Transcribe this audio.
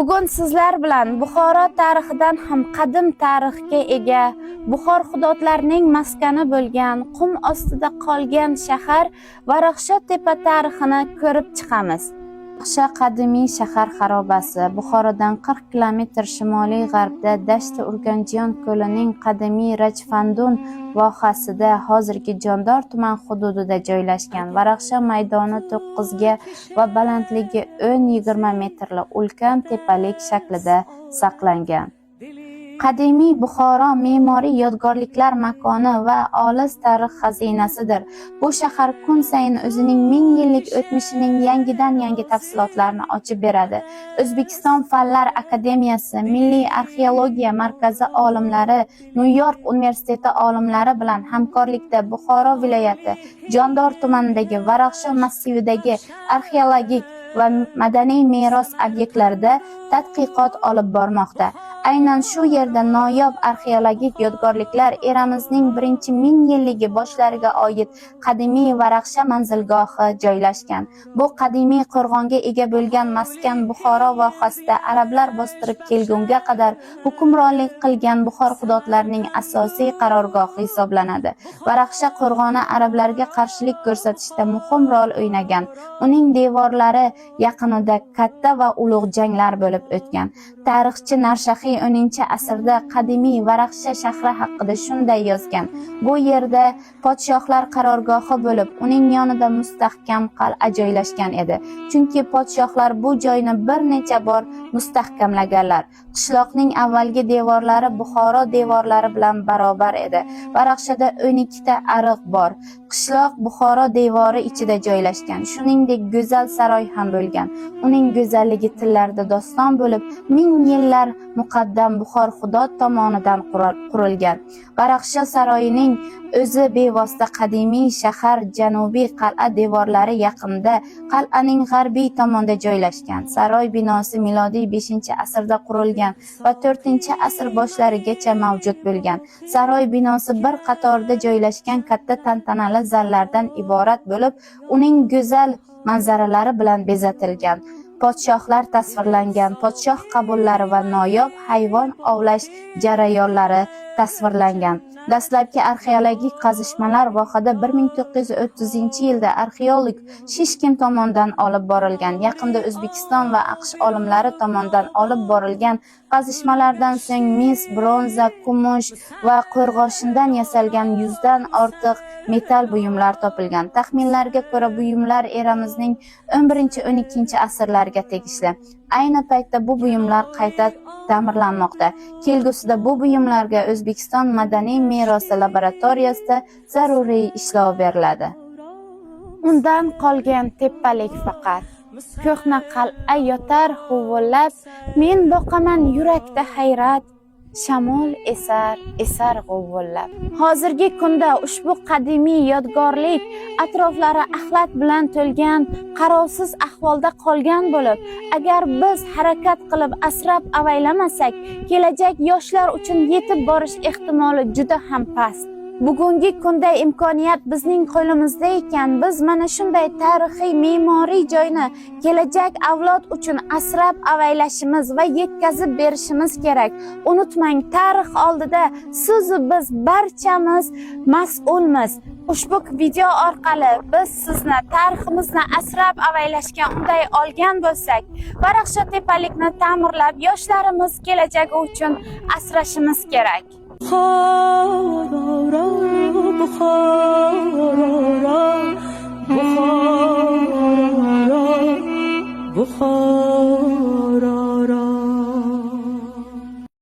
Bugun sizlar bilan Buxoro tarixidan ham qadim tarixga ega, Buxor xudotlarining maskani bo'lgan, qum ostida qolgan shahar Varaxsho tepa tarixini ko'rib chiqamiz. Varaxsho qadimiy shahar xarobasi Buxorodan 40 kilometr shimoliy g'arbda Dashti Urganjiyon ko'lining qadimiy Rajfandun vohasida, hozirgi Jondor tuman hududida joylashgan. Varaxsho maydoni 9 ga va balandligi 10-20 metrli ulkan tepalik shaklida saqlangan. Qadimiy Buxoro me'moriy yodgorliklar makoni va olis tarix xazinasidir. Bu shahar kun sayin o'zining ming yillik o'tmishining yangidan-yangi tafsilotlarini ochib beradi. O'zbekiston Fanlar akademiyasi Milliy arxeologiya markazi olimlari Nyu-York universiteti olimlari bilan hamkorlikda Buxoro viloyati Jondor tumanidagi Varaxsho massividagi arxeologik va madaniy meros obyektlarida tadqiqot olib bormoqda. Aynan shu yerda noyob arxeologik yodgorliklar, eramizning birinchi ming yilligi boshlariga oid qadimiy Varaxsha manzilgohi joylashgan. Bu qadimiy qo'rg'onga ega bo'lgan maskan Buxoro vohasida arablar bostirib kelgunga qadar hukmronlik qilgan Buxor xudotlarining asosiy qarorgohi hisoblanadi. Varaxsha qo'rg'oni arablarga qarshilik ko'rsatishda muhim rol o'ynagan. Uning devorlari yaqinida katta va ulug' janglar bo'lib o'tgan. Tarixchi Narshaxiy 10-asrda qadimiy Varaxsha shahri haqida shunday yozgan: "Bu yerda podshohlar qarorgohi bo'lib, uning yonida mustahkam qal'a joylashgan edi. Chunki podshohlar bu joyni bir necha bor mustahkamlaganlar. Qishloqning avvalgi devorlari Buxoro devorlari bilan barobar edi. Varaxshada 12 ta ariq bor. Qishloq Buxoro devori ichida joylashgan. Shuningdek, go'zal saroy ham bo'lgan. Uning go'zalligi tillarda doston bo'lib, ming yillar muqaddam Buxor xudo tomonidan qurilgan. Varaxsha saroyining o'zi bevosita qadimiy shahar janubiy qal'a devorlari yaqinida, qal'aning g'arbiy tomonida joylashgan. Saroy binosi milodiy 5-asrda qurilgan va 4-asr boshlarigacha mavjud bo'lgan. Saroy binosi bir qatorda joylashgan katta tantanali zallardan iborat bo'lib, uning go'zal manzaralari bilan bezatilgan. Podshohlar tasvirlangan, podshoh qabullari va noyob hayvon ovlash jarayonlari tasvirlangan. Dastlabki arxeologik qazishmalar vohada 1930-yilda arxeolog Shishkin tomonidan olib borilgan. Yaqinda O'zbekiston va AQSh olimlari tomonidan olib borilgan qazishmalardan so'ng mis, bronza, kumush va qo'rg'oshindan yasalgan 100 dan ortiq metall buyumlar topilgan. Taxminlarga ko'ra, buyumlar eramizning 11-12 asrlariga tegishli. Ayni paytda bu buyumlar qayta ta'mirlanmoqda. Kelgusida bu buyumlarga O'zbekiston madaniy merosi laboratoriyasida zaruriy ishlov beriladi. Undan qolgan tepalik faqat. Ko'hna qal'a yotar huvillab, men boqaman yurakda hayrat. Shamol esar, esar g'uvillab. Hozirgi kunda ushbu qadimiy yodgorlik atroflari axlat bilan to'lgan, qarovsiz ahvolda qolgan bo'lib, agar biz harakat qilib asrab avaylamasak, kelajak yoshlar uchun yetib borish ehtimoli juda ham past. Bugungi kunda imkoniyat bizning qo'limizda ekan, biz mana shunday tarixiy me'moriy joyni kelajak avlod uchun asrab avaylashimiz va yetkazib berishimiz kerak. Unutmang, tarix oldida sizu biz barchamiz mas'ulmiz. Ushbu video orqali biz sizni tariximizni asrab avaylashga unday olgan bo'lsak, Varaxsho tepalikni ta'mirlab, yoshlarimiz kelajagi uchun asrashimiz kerak. Buxoro, Buxoro, Buxoro, Buxoro.